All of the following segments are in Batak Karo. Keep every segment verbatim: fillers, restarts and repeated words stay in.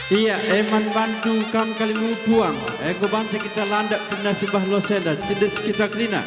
Ia, e man bandu kam kalimbubu puang, enggo banci kita landek kerina simbah los enda, cindis kita kerina.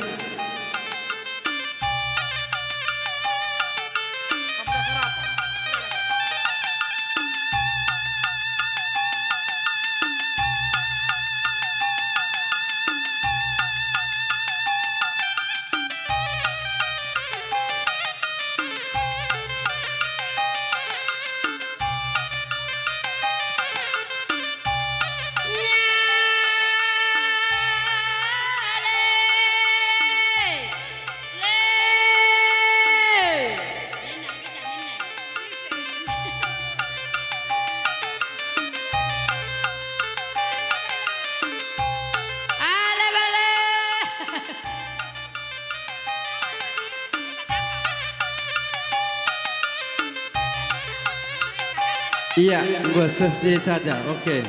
Ia, enggo seh je saja. Oke.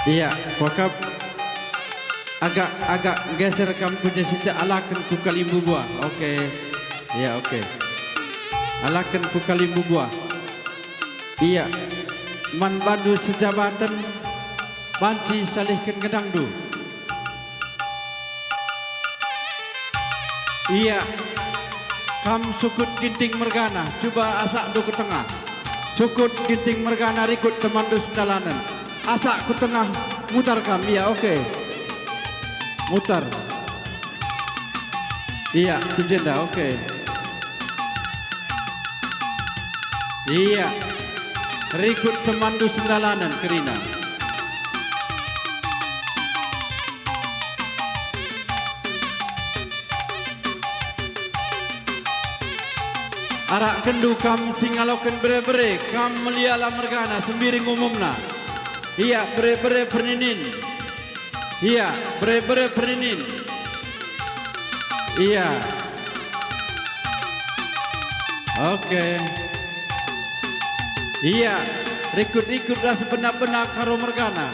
Ia, kuakap agak, agak geser kam ku je sitik, alaken ku kalimbubu. Oke. Ia, oke. Alaken ku kalimbubu. Ia, man bandu sejabaten banci salihken gendangndu. Ia, kam sukut Ginting mergana, cuba asakndu ku tengah. Sukut Ginting mergana rikut temanndu sendalanen. Asak ku tengah, mutar kam, ia, oke. Mutar. Ia, ku jenda, oke. Ia, rikut temanndu sendalanen kerina. Arakkenndu kam si ngaloken bere-bere, kam meliala mergana, sembiring umumna. Ia, bere-bere perninin. Ia, bere-bere perninin. Ia. Oke. Ia, rikut-rikut ras bena-bena Karo mergana.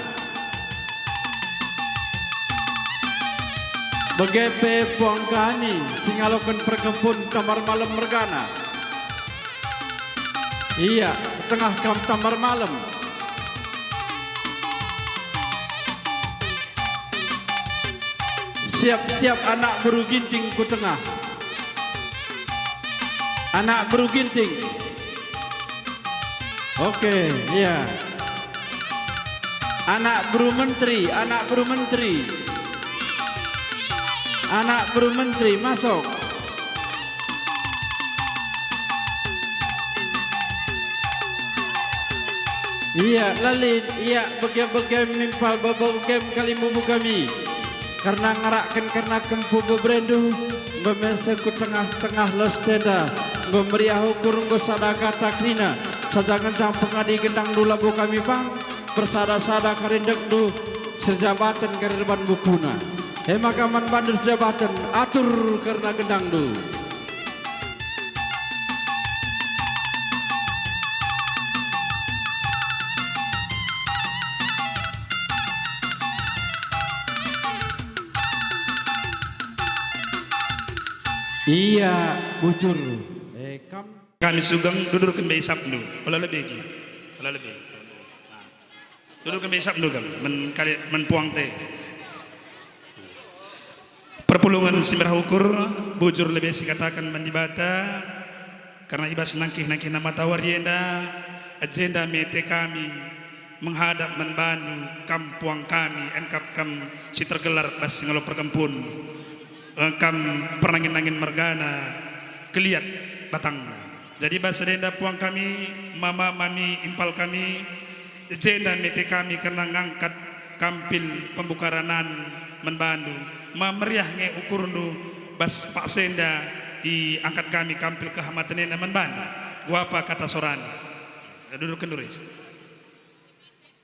Bage pe puang kami si ngaloken perkempun Tambar Malem mergana. Ia, tengah kam Tambar Malem. Siap-siap anak beru Ginting ku tengah. Anak beru Ginting. Oke, iya. Anak beru menteri, anak beru menteri. Anak beru menteri, masuk. Ia, la lit, ia, bage-bage mimpal babo kem kalimbubu kami. Kerna ngarakken kerna kempu beberendu, enggo mese ku tengah-tengah los tenda, enggo meriah ukur, enggo sada kata kerina, saja ngenca pengadi gendangndu labo kami pang, bersada-sada kari ndekndu, sejabaten kari deban bukuna. E maka man bandu sejabaten, atur kerna gendangndu. Ia, bujur. Eh, kam. Kami sugeng, dudurken be isapndu. Ola lebe gi. Ola lebe. Dudurken be isapndu kam, men kali, men puang te. Perpulungen si merah ukur, bujur lebe sikataken man Dibata, kerna i bas nangkih-nangkihna matawari enda, i jenda me ate kami menghadap man bandu, kam puang kami, engkap kam si tergelar bas ngalo perkempun, eh, kam pernangin-nangin mergana, keliat batangna. Jadi bas enda puang kami, mama, mami, impal kami, i jenda me ate kami kerna ngangkat kampil pembuka ranan man bandu. Ma meriah nge ukurndu bas paksa enda iangkat kami kampil kehamaten enda man bandu. Guapa kata sorana. Dudurken dulu, Ris.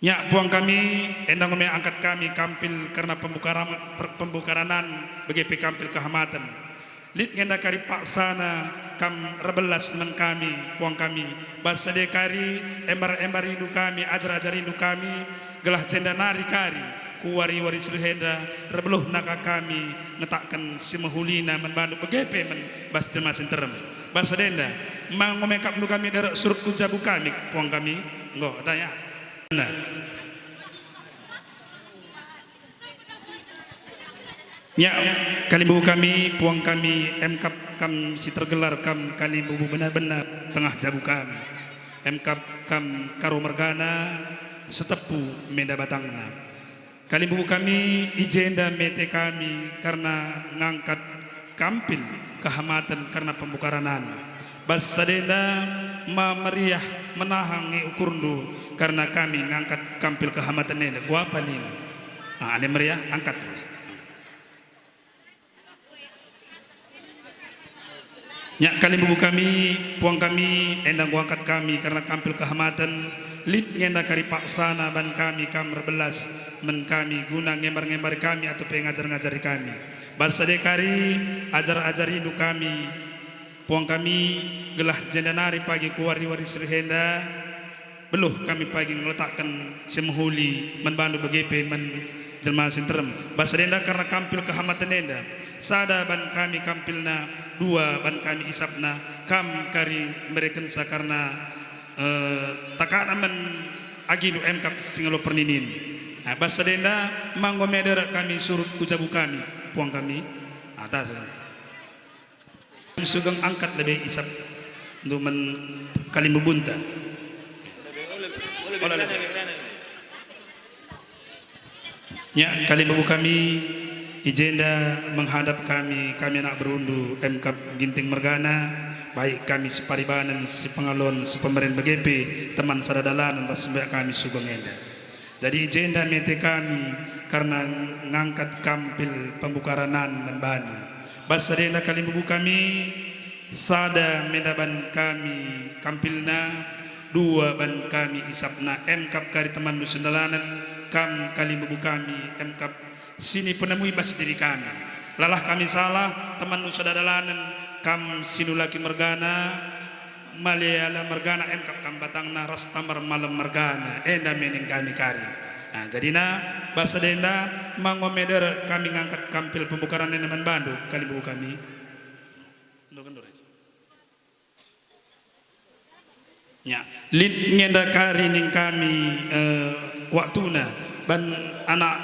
Nyak puang kami, enda enggo me angkat kami kampil kerna pembuka ram-, per-, pembuka ranan, bage pe kampil kehamaten. Lit nge enda kari paksana kam erbelas man kami, puang kami, bas sada kari embar-embarindu kami, ajar-ajarindu kami, gelah jenda nari kari, ku wari-wari si deban enda, erbeluhna ka kami ngataken si mehulina man bandu, bage pe man bas jelma si nterem. Bas sada enda, ma enggo me akapndu kami derek surut ku jabu kami, puang kami? Enggo, tanya. Nya, kalimbubu kami, puang kami, emkap kam si tergelar kam kalimbubu bena-bena tengah jabu kami. Emkap kam Karo mergana, Setepu menda batangna. Kalimbubu kami, i jenda mete kami kerna ngangkat kampil kehamaten kerna pembukaran. Bas sada enda ma meriah menaha nge ukurndu kerna kami ngangkat kampil kehamaten enda. Kuapa nina? Ah, adi meriah, angkat. Nya, kalimbubu kami, puang kami, enda ngangkat kami kerna kampil kehamaten, lit nge enda kari paksana ban kami kam erbelas, men kami guna ngembar-ngembari kami atau pe ngajar-ngajari kami. Bas sada kari, ajar-ajarindu kami, puang kami, gelah jenda nari pagi ku wari-wari si reh enda, beluh kami pagi ngeletakken si mehuli man bandu bage pe man jelma si nterem. Bas sada enda kerna kampil kehamaten enda, sada ban kami kampilna, dua ban kami isapna, kam kari mberekenca kerna, eh, takana man agindu emkap si ngalo perninin. Nah, bas sada enda, ma enggo me derek kami surut ku jabu kami, puang kami. Atas. Sugeng angkat lebe isap ndu men kalimbubunta. Ola lebe. Nya, kalimbubu kami, i jenda menghadap kami, kami anak berundu, emkap Ginting mergana, baik kami siparibanen, sipengalon, sipemeren bage pe teman sada dalanen ras sembayak kami sugeng enda. Jadi i jenda mete kami kerna ngangkat kampil pembukaranan man bandu. Bas sada enda kalimbubu kami, sada menda ban kami kampilna, dua ban kami isapna, emkap kari temanndu sendalanen, kam kalimbubu kami, emkap sini penemui bas diri kami. Lalah kami salah, temanndu sada dalanen, kam sinulaki mergana, Maliala mergana, emkap kam batangna ras tambar malem mergana, enda me ning kami kari. Nah, jadina bas sada enda, ma enggo me derek kami ngangkat kampil pembukaran enda man bandu, kalimbubu kami. Ndo, ndo, ndo. Nya, lit nge enda kari ning kami, eh, waktuna, ban anak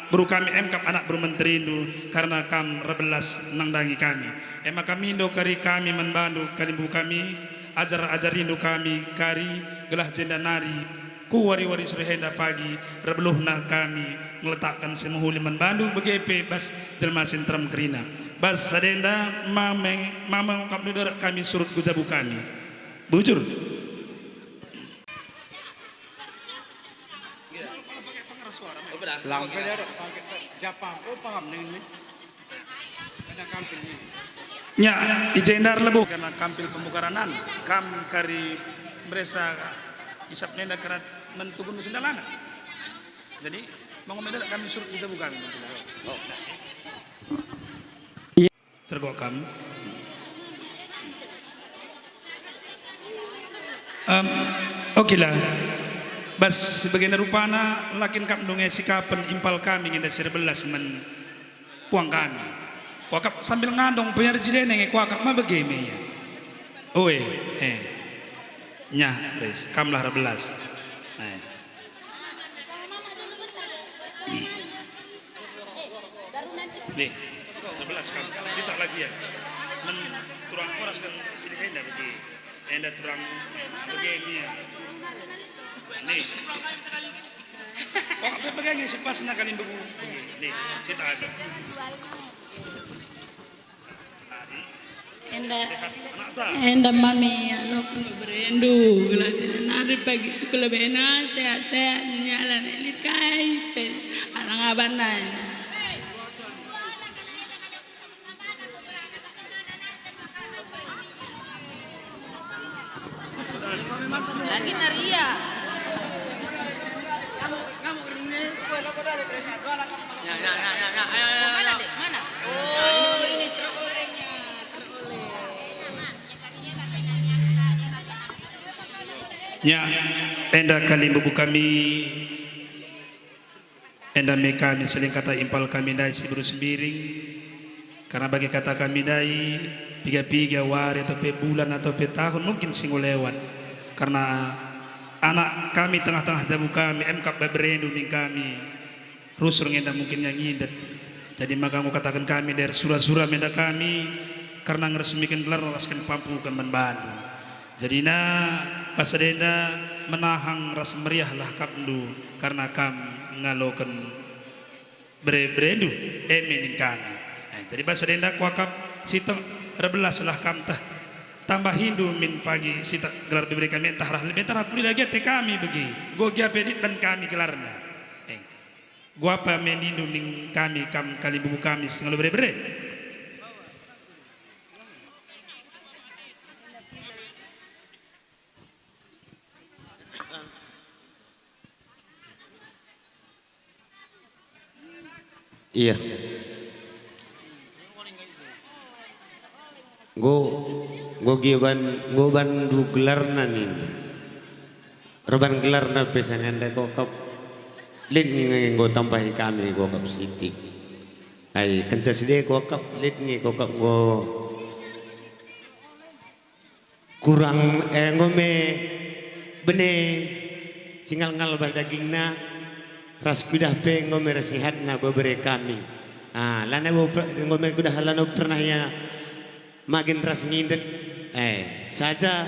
beru kami emkap anak beru menterindu, kerna kam erbelas nandangi kami. E maka mindo kari kami man bandu, kalimbubu kami, ajar-ajarindu kami kari, gelah jenda nari ku wari-wari si reh enda pagi, erbeluhna kami ngeletakken si mehuli man bandu bage pe bas jelma si nterem kerina. Bas sada enda, ma me, ma me enggo kap ndu derek kami surut ku jabu kami. Bujur. Lampe dia ada pakai Japang. Oh, paham nih ini. Ada kampil ini. Nya, i jenda erlebuh kerna kampil pembukaranan, kam kari meresa isap nenda kerat mentugun sendalanen. Jadi, ma enggo me derek kami surut ku jabu kami. Oh. Tergok kam. Em, oke lah. Bas bagenda rupana, la kin kap ndunge sikapen impal kami nge enda si erbelas man puang kami. Kuakap sambil ngandong peyar jilene nge kuakap ma bage me ia. Oe, eh. Nyah, ris, kamlah erbelas. Eh. Nih, sebelas kan. Sitak lagi ya. Men turang oras kan sini enda bagi. Enda turang bagi ini ya. Nih. Kok apa bagi si pas nak kali bebu. Nih, sitak aja. Enda, enda mami, aloken beberendu, gelah jenda nari pagi sukul bena, sehat-sehat, nyala nelit kai, pe, anak abana. Lagi naria. Ya, ya, ya, ya, ya. Ayo, ayo, ayo, mana, ayo. Dek? Mana? Oh, ini terolengnya, teroleng. Ya, enda kalimbubu kami. Enda me kami selingkata impal kami ndai si beru Sembiring, karena bage kata kami ndai, piga-piga wari atau pe bulan atau pe tahun mungkin si enggo lewat, karena Anak kami tengah-tengah jabu kami, em kap beberendu ning kami, rusur ngenda mungkin ngindet. Jadi maka enggo kataken kami der sura-sura menda kami, kerna ngeresmiken gelar ras kin pampuken man bandu. Jadina bas enda menahang ras meriahlah kapndu, kerna kam ngaloken bere-berendu, e me ning kami. Eh, jadi bas enda kuakap sitik erbelaslah kam tah. Tambahindu min pagi sitik gelar bebere kami ntah rah lebe ntah rah pulih lagi ate kami begi. Enggo gia pe lit ban kami gelarna. Eh, enggo apa me nindu ning kami kam kalimbubu kami si ngalo bere-bere? Iya. Enggo, enggo gia ban, enggo bandu gelarna nindu. Erban gelarna pe sanga enda kuakap lit nge enggo tambahi kami kuakap sitik. Ai, kenca si de kuakap lit nge kuakap enggo. Kurang, eh, enggo me bene si ngal-ngal bas dagingna, ras kuidah pe enggo me ras sihatna bebere kami. Ah, lanai enggo per-, enggo me kuidah lanai pernah ia magin ras ngindet. Eh, saja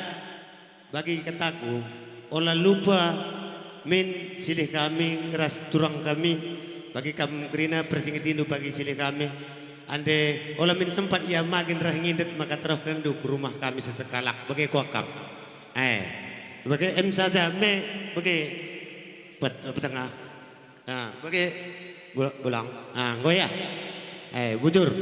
bagi kataku, ola lupa min silih kami ras turang kami, bagi kam kerina persingetindu bagi silih kami. Ande ola min sempat ia magin reh ngindet maka terehkenndu ku rumah kami sesekalak, bage kuakap. Eh, bage em saja me, bage pet-, petengah. Ah, bage bul-, bulang. Ah, enggo ya. Eh, bujur.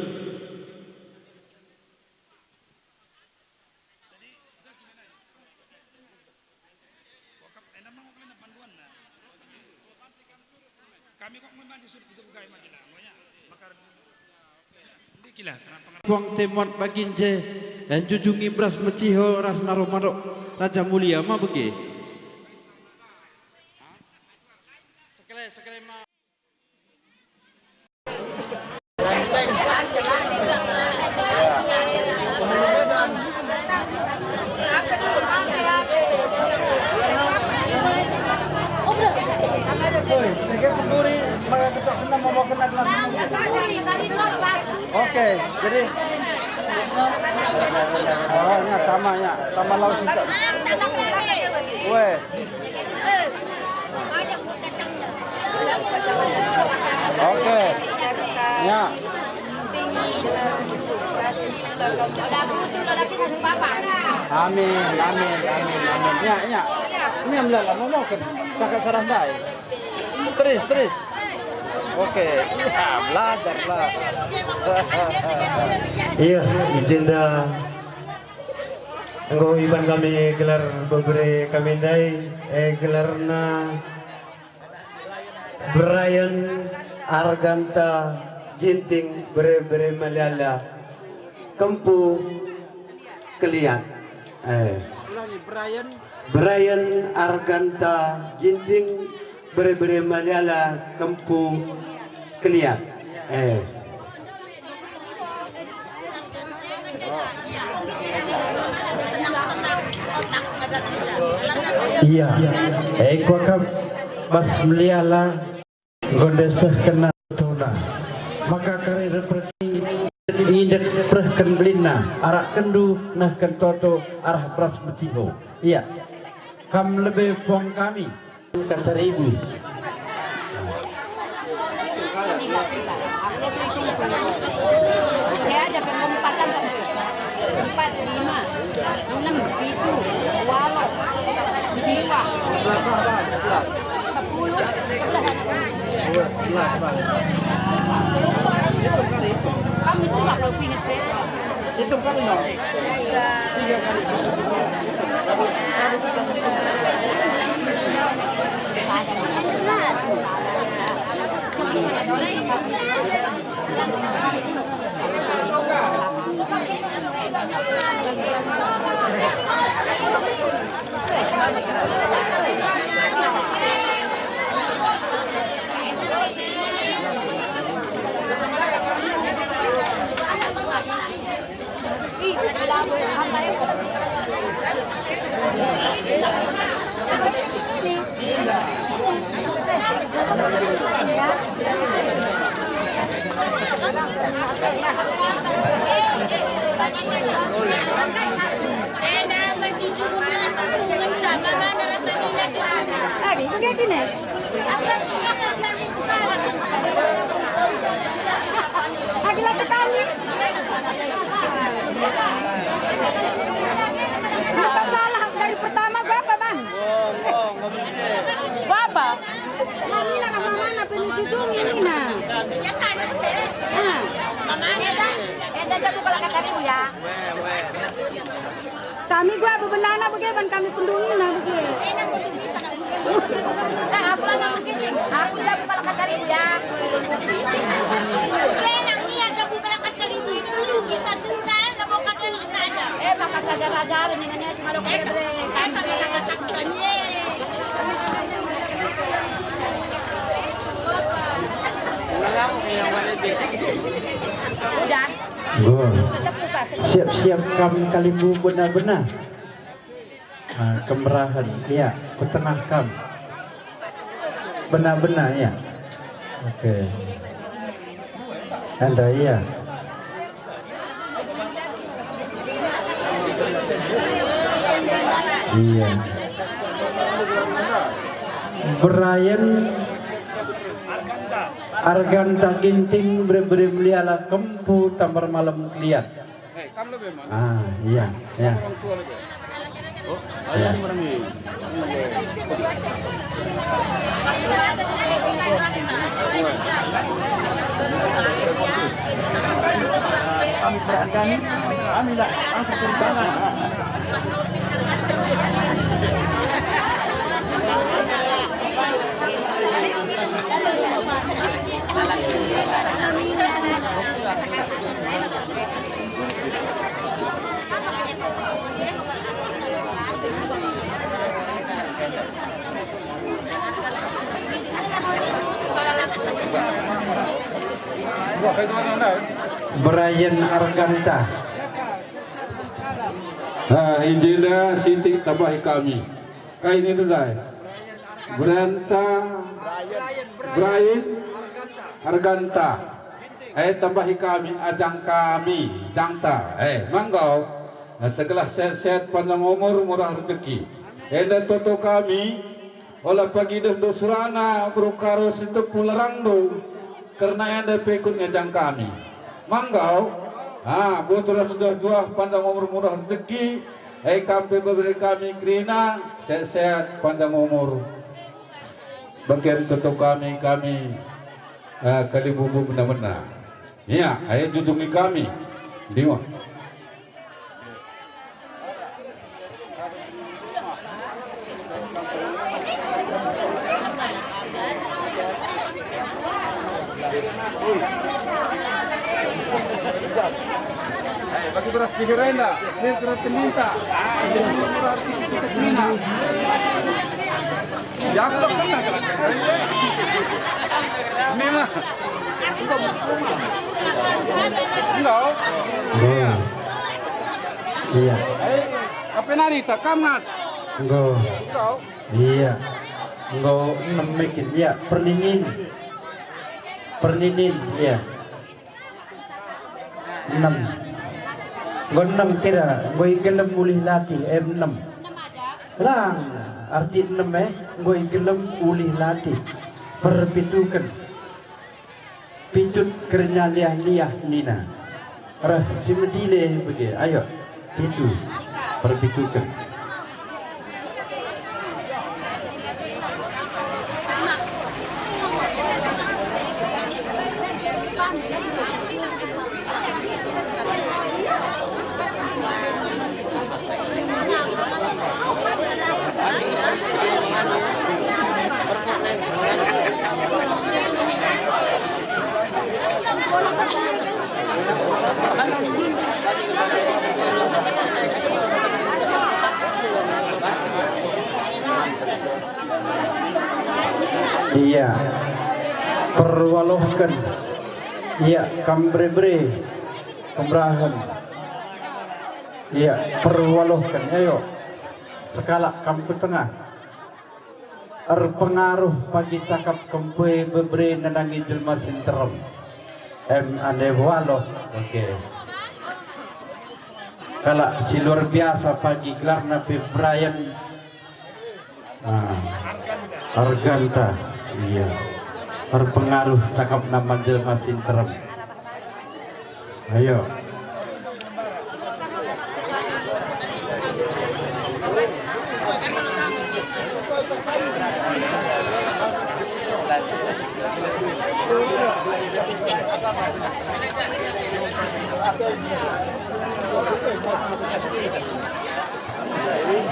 Kami kok memang sudah tiga bukai maju lah, pokoknya makar ndikila, kenapa ngerti? Puang temon bagin je, enjujungi beras meciho ras naruh madok Raja Mulia ma bege. Sekali, sekali ma. Oke, jadi, oh, ya, sama, ya, sama laut juga. Weh. Oke. Ya. Amin, amin, amin, amin. Ya, ya. Ini ambillah, mau, mau ke kakak sarah ndai. Terus, terus. Oke. Ya, belajarlah. Iya, i jenda. Enggo iban kami gelar bebere kami ndai, eh, gelarna Brian Arganta Ginting, bere-bere Maliala, Kempu Keliat. Eh. Ulangi, Brian. Brian Arganta Ginting, bere-bere Maliala, Kempu Keliat. Eh. Iya, eh, kuakap bas Maliala. Enggo ndesehkenna tona. Maka kari repreti ngindet perehken belinna, arakkenndu nehken toto arah beras meciho. Iya. Kam lebe puang kami. Kaca ribu. Ya, ada pengumpat kan, empat, lima, enam, pitu, walu, siwa, sepuluh, sebelas. Kami juga kalau ingat, ya. Hitung kali, no? Tiga kali. Adi, bage kine. Adi, laki kami. Bukan salah dari pertama, berapa, Bang? Berapa? Nah, ini lah, mama, nah, penjujung ini, nah. Ah. Mama, eda, eda jabu kalau kata ibu ya. Kami gua bebenana bage ban kami pendungina bage. Kak, aku lagi begini. Aku udah buka lekat dari dia. Oke, nang niat udah buka lekat dari dia. Dulu kita tunda, nggak mau pakai di sana. Eh, makan saja-saja, mendingannya cuma lo kere-kere. Eh, pakai kata-kata. Udah. Go. Tetap buka, tetap. Siap-siap kam kalimbubu bena-bena. Ah, kemerahen, ya, ku tengah kam. Bena-bena, ya. Oke. Enda, ya. Iya. Brian Arganta Ginting, bere-bere meliala kempu tambar malem keliat. Eh, kam lebe man? Ah, iya, iya. Orang tua lebe. Oh, iya. Ayah merengi. Kami serahkan, kami lah angkat turun tangan. Brian Arganta. Ah, i jenda sitik tambahi kami. Kai nindu ndai? Brianta, Brian Arganta. Eh, tambahi kami, ajang kami, jangta. Eh, manggo. Nah, segelah sehat-sehat, panjang umur, murah rezeki. Enda toto kami, ola pagi deh ndo surana, beru karo si tepu lerangndu. Kerna enda pe ikut ngajang kami. Manggo. Ah, botur mejuah-juah, panjang umur, murah rezeki. Eh, kam pe bebere kami kerina, sehat-sehat, panjang umur. Bage toto kami, kami, eh, kalimbubu mena-mena. Ia, ayo jujungi kami. Diwa. Eh, bagi beras ciher enda, ini surat peminta. Ini surat peminta. Ya, aku tak pernah kena. Memang. Enggak. Iya. Eh, apa nari tak kamat? Enggo. Enggak. Iya. Enggo enem mekin. Iya, perninin. Perninin, iya. Enem. Enggo enem kira, enggo igelem ulih latih, eh, enem. Lang, arti enem, eh, enggo igelem ulih latih. Perpituken. Pitut kerina liah-liah nina. Reh si medile bage, ayo, pitu, perpituken. Iya. Perwalohken. Iya, kam bere-bere. Kemerahen. Iya, perwalohken. Ayo. Sekalak kam ku tengah. Erpengaruh pagi cakap kempe bebere nandangi jelma si nterem. Em ande waloh. Oke. Kalak si luar biasa pagi gelarna pe Brian Ah, arganta, iya. Erpengaruh cakapna man jelma si nterem. Ayo.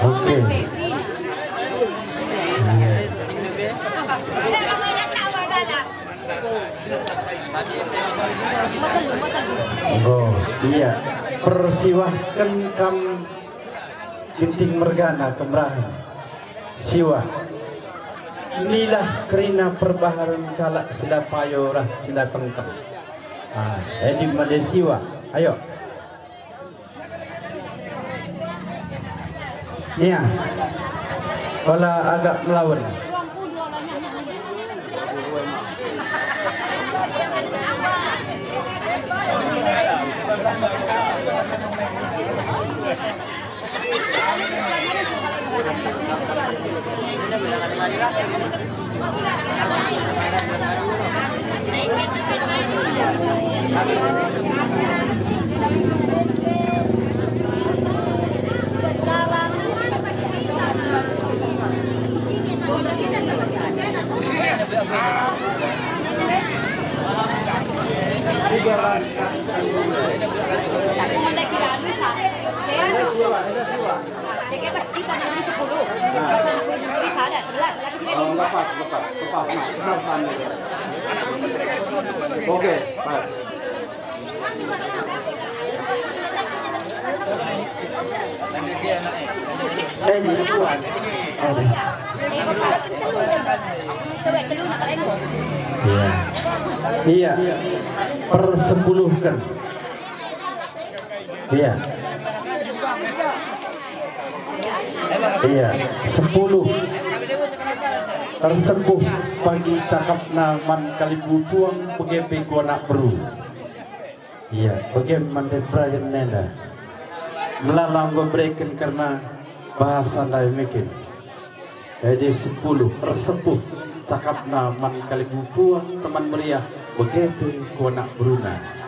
Oke. Oh, iya. Persiwahken kam Ginting mergana kemerahen. Siwah. Inilah kerina perbaharen kalak si la payo ras si la tengteng. Ah, adi made siwah. Ayo. Nia. Ola agak melawen. Jadi pas kita jadi sepuluh, pas aku jadi sada, sebelas, sebelas kita di Oh, lepas, lepas, lepas, nah, lepas, nah. Oke, pas. Eh, jadi kuat. Aduh. Iya. Iya. Persepuluhken. Iya. Iya, sepuluh. Ersepuh pagi cakapna man kalimbubu puang, bage pe ku anak beru. Iya, bage man Debra enda. Melala enggo bereken kerna bahasa ndai mekin. Jadi sepuluh, ersepuh cakapna man kalimbubu puang, teman meriah, bage pe ku anak beruna.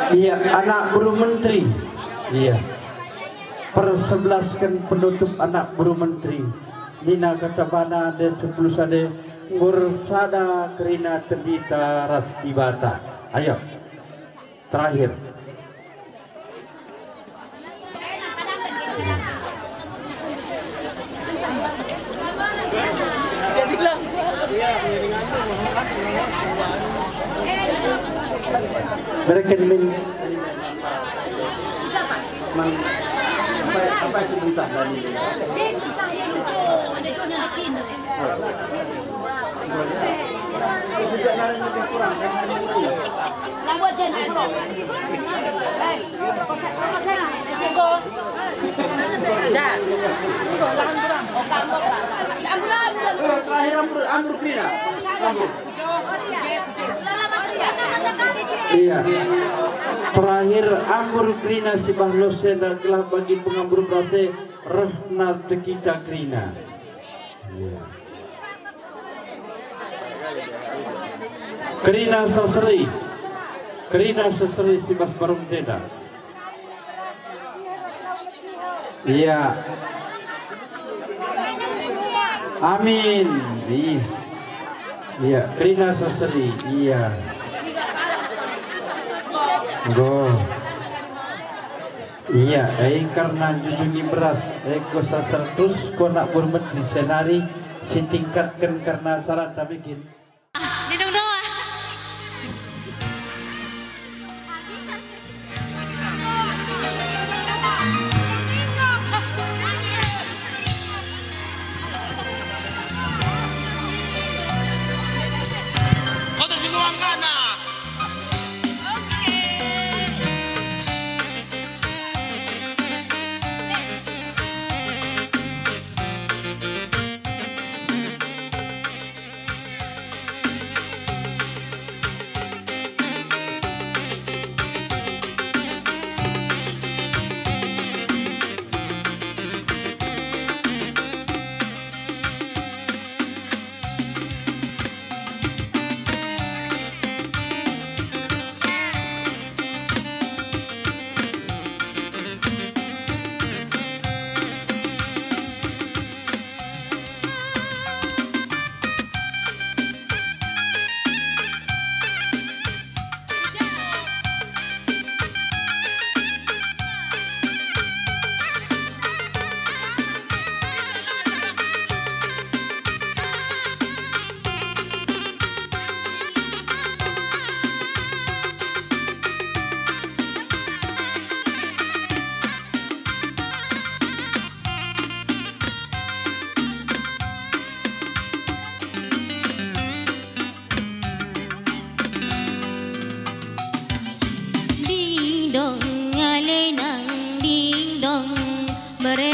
Iya, anak beru menteri. Iya. Persebelasken penutup anak beru menteri. Nina kata bana, de sepuluh sada, enggo ersada kerina tendita ras Dibata. Ayo. Terakhir. Bereken min. Man, apa, apa sih bentah dari? Terakhir Ambur, Ambur Kerina. Ambur. Iya. Terakhir Ambur Kerina si bah los enda gelah bagi pengambur berase rehna tekita kerina. Iya. Kerina seseri. Kerina seseri si bas barum tenda. Iya. Amin. Ih. Iya, kerina seseri. Iya. Go. Iya, eh, kerna njujungi beras, eh, ku sasar terus ku anak beru menteri senari si tingkatken kerna acara ta bikin. Nindung doa. Kota Sinuangkana.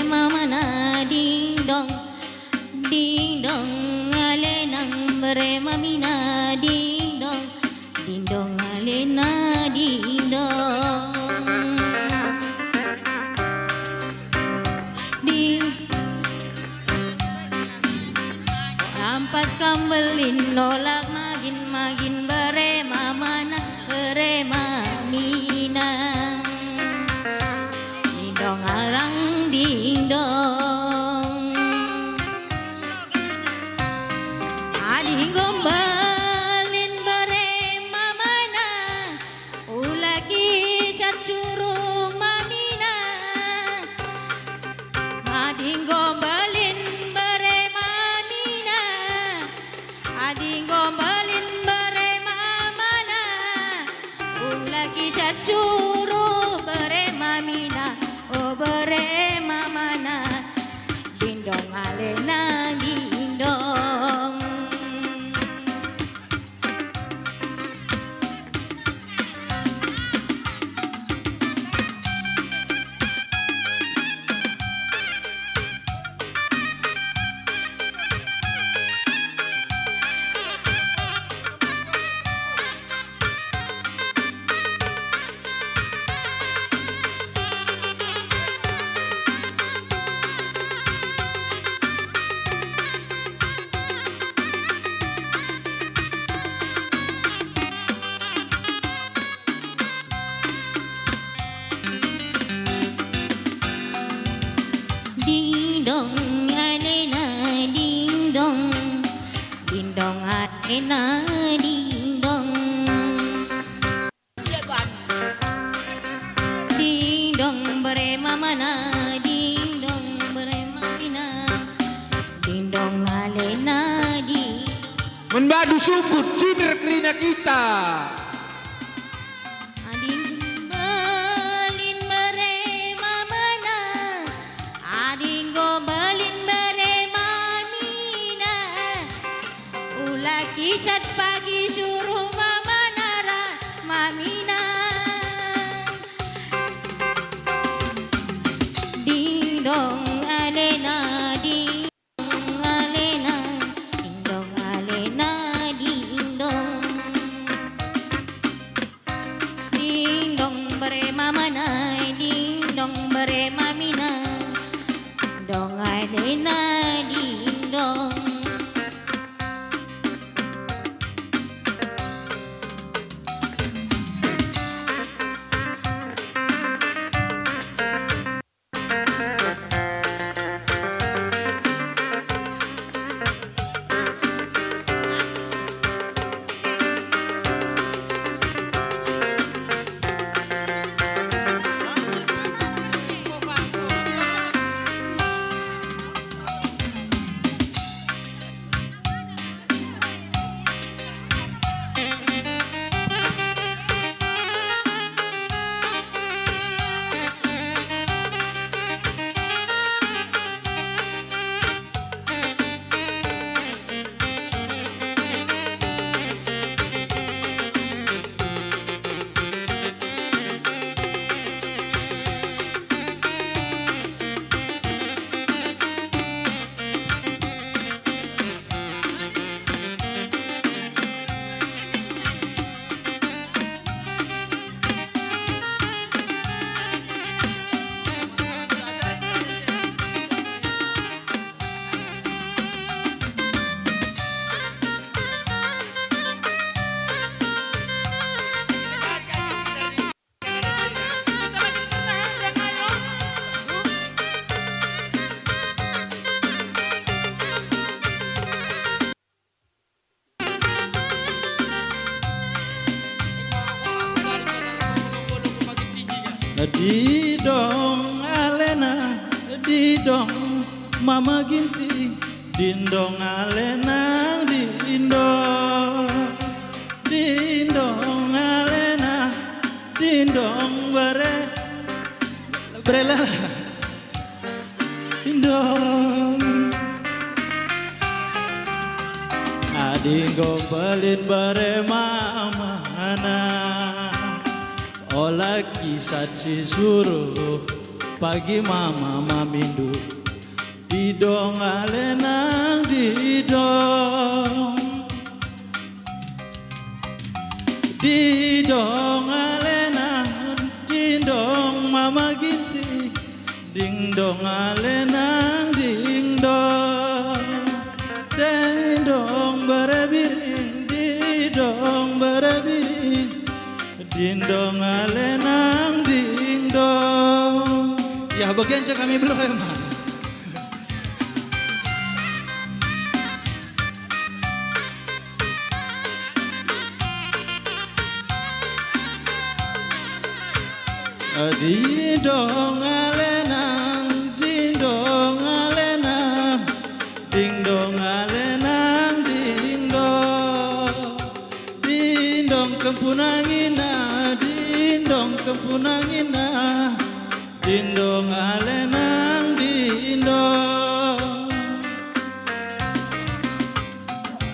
mamana dingdong, dingdong ale nang bere mamina dingdong, dingdong ale na dingdong. Ding. Ampat kam mbelin, ola magin-magin, bere mamana, bere mamina. Dingdong alang dingdong. Adi enggo mbelin bere mamana, ula kicat suruh mamina. Adi enggo mbelin bere mamina, adi enggo mbelin bere mamana, ula kicat suruh bere mamina, o bere mamana, dingdong alena dingdong. Dingdong alena dingdong, dingdong alena dingdong. Dingdong bere mamana, dingdong bere mamina, dingdong alena dingdong. Menbadu sukut, cinder kerina kita. Adi mbelin bere mamana, adi enggo mbelin bere mamina, ula kicat pagi suruh mamana ras mamina. Dingdong alena ding. Dingdong alena, dingdong alena, dingdong. Dingdong bere mamana, dingdong bere mamina, dingdong alena, dingdong. Didong alena, didong mama Ginting, dindong alena, dindong, dindong alena, dindong bere, bere lala. Indong. Adi enggo mbelin bere mamana, ola kicat si suruh Pagi mama mamindu, didong alenang didong. Didong alenang didong mama Ginting, dingdong alenang dingdong. Dingdong bere biring, didong bere biring. Dindong alenang dingdong. Ya, bagian cak kami belum emang. Dindong alenang, dindong alenang, dingdong alenang dingdong. Dindong kempunangina, dindong kempunangina, dindong alenang dindong.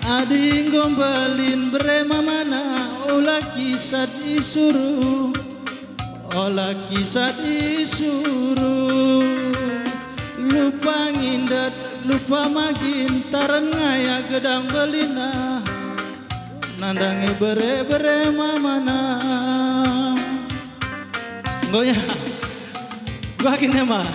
Adi enggo mbelin bere mamana, ola kisat isuru, ola kisat isuru. Lupa ngindet, lupa magin, taren ngaya gedang belina. Nandangi bere-bere mamana. Enggo ya. Gua gini, Mak.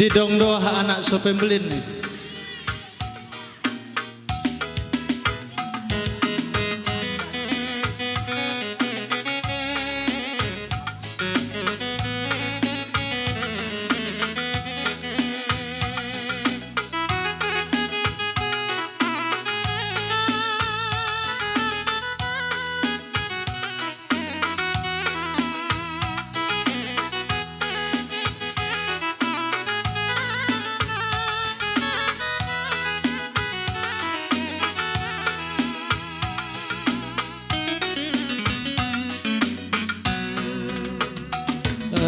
Didong doah anak sope mbelin nih.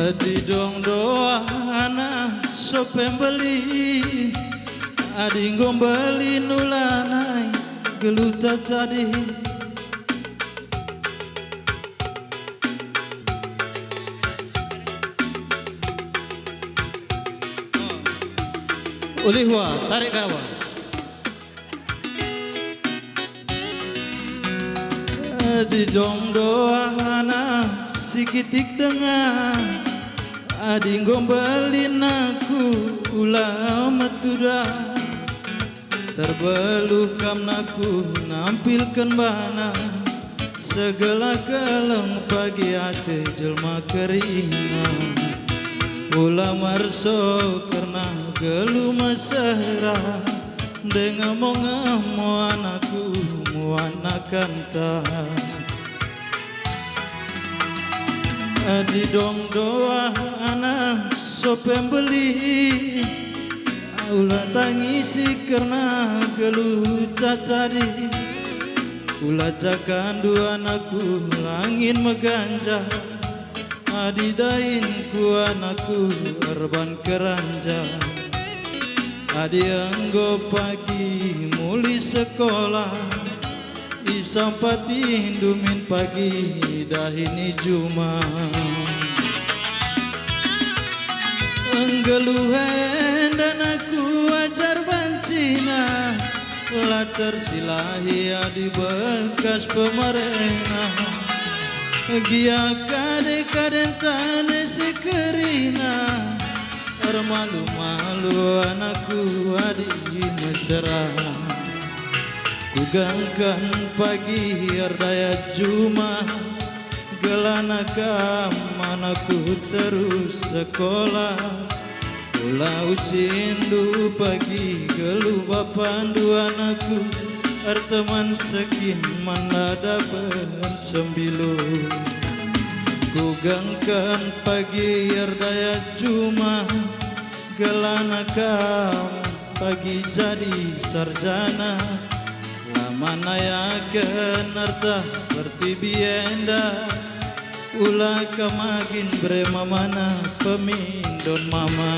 Adi dong doahana sope mbelin, adi enggo mbelin ulanai geluh tadi. Ulih wa, tarik karawa. Adi dong doahana sikitik denga, adi enggo mbelin aku ula metuda. Terbeluh kam naku nampilken bana, segela keleng pagi ate jelma kerina. Ula merso kerna geluh mesera, ndai ngemo-ngemo anakku muat nakanta. Adi dong doahana sope mbelin, ula tangisi kerna geluhta tadi. Ula jakandu anakku langin meganja, adi dainku anakku erban keranja. Adi enggo pagi mulih sekolah, isampatindu min pagi dahin i juma. Nggeluh enda naku ajar bancina, la tersilahi adi bekas pemerena. Gia kade-kadenta nese kerina, ermalu-malu anakku adi mesera. Kugangkan pagi erdaya juma, gelana kam anakku terus sekolah. Ula usindu pagi geluh bapandu anakku, erteman sekin man la dapen sembilu. Kugangkan pagi erdaya juma, gelana kam pagi jadi sarjana. La manayaken arta pertibi enda, ula kam magin bere mamana pemindon mama.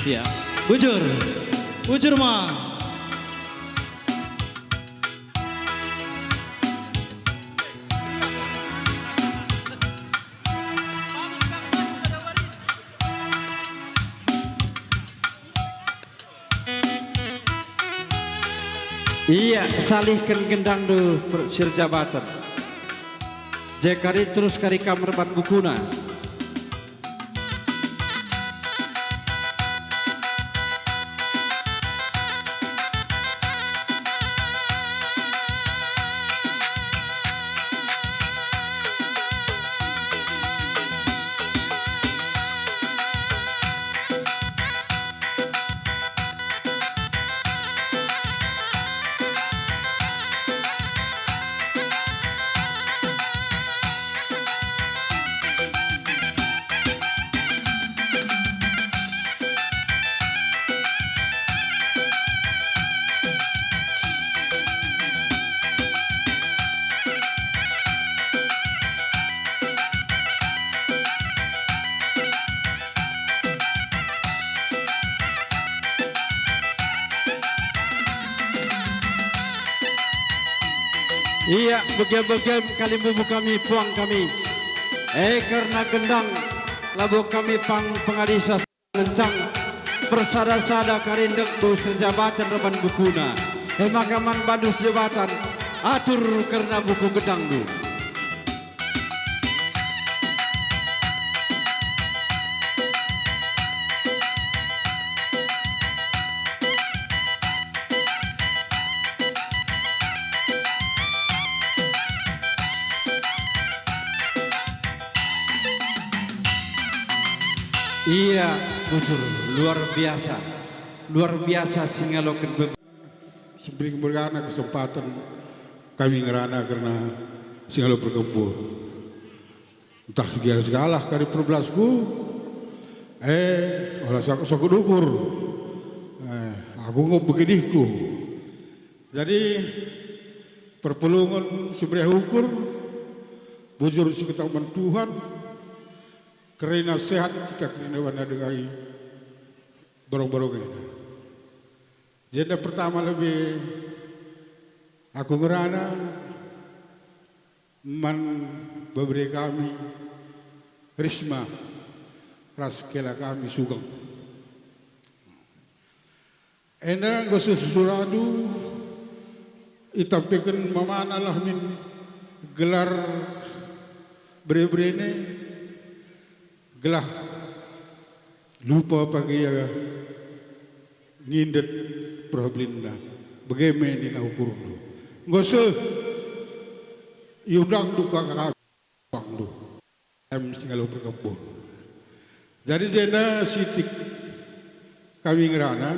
Ya, bujur. Bujur ma. Ia, salihken gendangndu per-, si erjabaten. Jekari terus kari kam erban bukuna. Ia, bage-bagem kalimbubu kami, puang kami. E, kerna gendang, labo kami pang pengadisa ngencang bersada-sada kari ndekndu si erjabaten erban bukuna. E maka man bandu si erjabaten, atur kerna buku gendangndu. Ia, bujur, luar biasa. Luar biasa si ngaloken be-, si mberi merana kesempaten kami ngerana kerna si ngalo perkempur. Ntah gia segalah kari perbelasku, eh, ola sak-, sakut ukur. Eh, aku enggo begedihku. Jadi, perpulungen si meriah ukur, bujur si ketaman Tuhan, kerina sehat kita kerina bana dengai barong-barong enda. Jenda pertama lebe aku ngerana man bebere kami Risma ras kela kami Sugeng. Enda enggo seh susurandu itampeken mamana lah min gelar bere-berene, gelah lupa pagi ia ngindet perhablinna. Bage me nina ukurndu. Enggo seh iundangndu ka kami. Pandu. Em si ngalo perkempur. Jadi jenda sitik kami ngerana,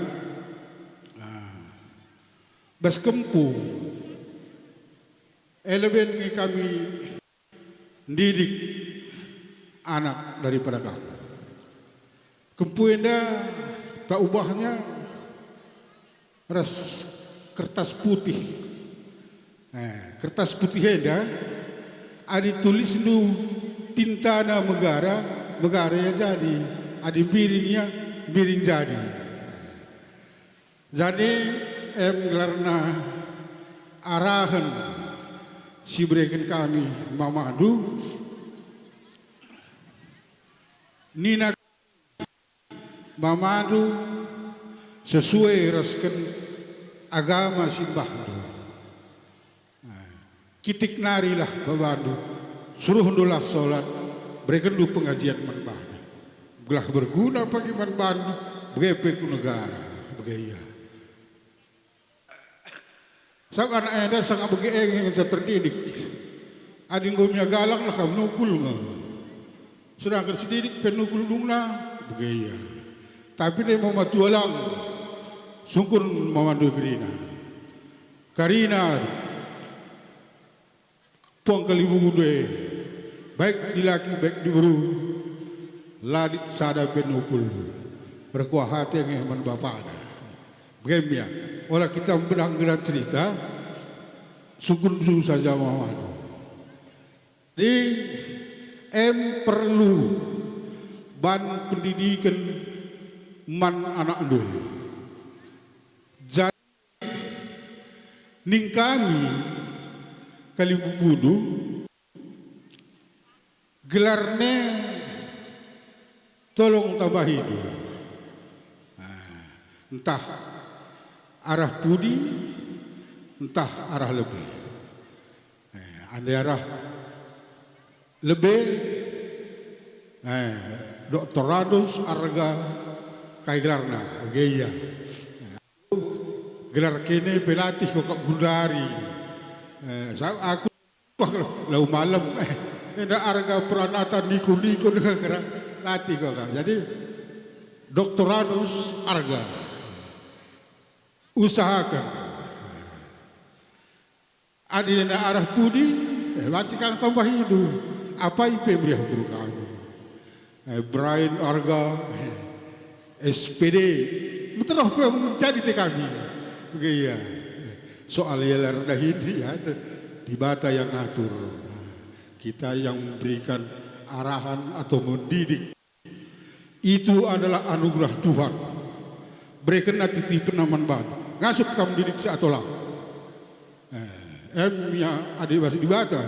ah, bas kempu, e leben nge kami ndidik anak daripada kam. Kempu enda tak ubahnya ras kertas putih. Eh, kertas putih enda, adi tulisndu tintana megara, megara ia jadi. Adi mbiring ia, mbiring jadi. Jadi, em gelarna arahen si bereken kami mamandu, nina mamandu sesuai rasken agama si mbahndu. Nah, kitik narilah babandu, suruhndulah solat, berekenndu pengajian man bana. Gelah berguna pagi man bandu, bage pe ku negara, bage ia. Sabap anak enda sanga bage e nge ngenca terdidik. Adi enggo mia galang lah kam nukul nge. Sedangken sididik pe nukul dungna, bage ia. Tapi nde mama tua lang, sungkun mamandu kerina. Karina, puang kalimbubu e, baik dilaki, baik diberu, la lit sada pe nukul, erkuah ate nge man bapana. Bage me ia, ola kita mbedah-mbedah cerita, sungkun saja mamandu. Jadi, em perlu ban pendidiken man anakndu. Jadi ning kami kalimbubundu, gelarna tolong tambahindu. Nah, ntah arah pudi, ntah arah lebe. Eh, ande arah lebe, eh, doktorandus arga kai gelarna, geia. Gelar kene pe latih kok kap gundari. Eh, sa-, aku, wah, lau malem, eh, enda arga peranatan nikur-nikur dengan gelar latih kok kap. Jadi, doktorandus arga. Usahaken. Adi nina arah pudi, eh, banci kang tambahindu. Apai pe meriah ukur kami. Eh, Brian arga, eh, S P D, meterah pe menjadi T K B. Begitu ya. Soal ya lar dahin ya, itu Dibata yang ngatur. Kita yang memberikan arahan atau mendidik. Itu adalah anugerah Tuhan. Berekenna titipenna man bandu. Ngasup kam didik si atau la? Eh, em ya adi bas Dibata.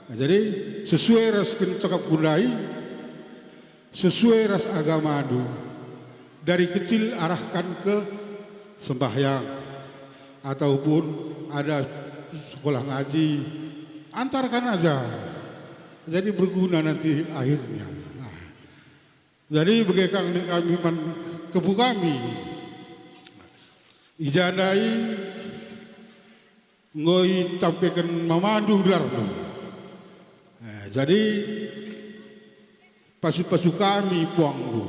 Nah, jadi, sesuai ras kin cakapku ndai, sesuai ras agamandu, dari kecil arahkan ke sembahyang, ataupun ada sekolah ngaji, antarkan aja. Jadi berguna nanti akhirnya. Nah, jadi bage kang ning kami man kempu kami. I ja ndai enggo itampeken mamandu gelarndu. Eh, jadi pasu-pasu kami puangndu.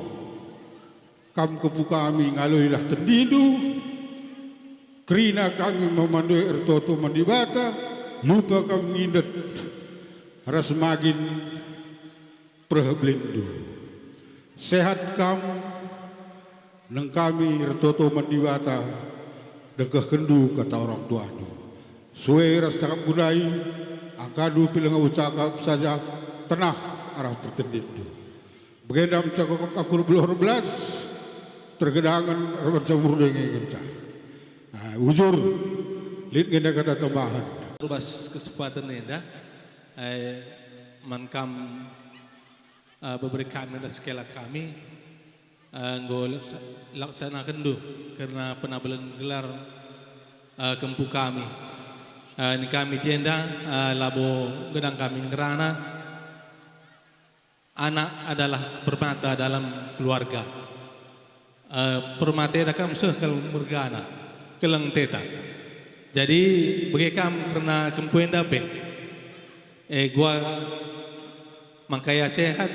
Kam kempu kami ngaloilah tendindu. Kerina kami mamandoi ertoto man Dibata, lupa kam ngindet ras magin perbelindu. Sehat kam, neng kami ertoto man Dibata, dengkehkenndu kata orang tuandu. Sue ras cakapku ndai, angkandu pileng aku cakap saja, tenah arah pertendinndu. Bagenda me cakap aku erbeluh erbelas, tergedangen erban jamur dengengenca. Nah, bujur, lit genda kata tambahen. Bas kesempatan enda, eh, man kam, eh, bebere kami ras kela kami, eh, enggo laks-, laksanakenndu kerna penabelen gelar, eh, kempu kami. Eh, ning kami jenda, eh, labo gedang kami ngerana. Anak adalah permata dalam keluarga. Eh, permata enda kam seh kal mergana, keleng teta. Jadi, bage kam kerna kempu enda pe. Eh, gua mangkaya sehat,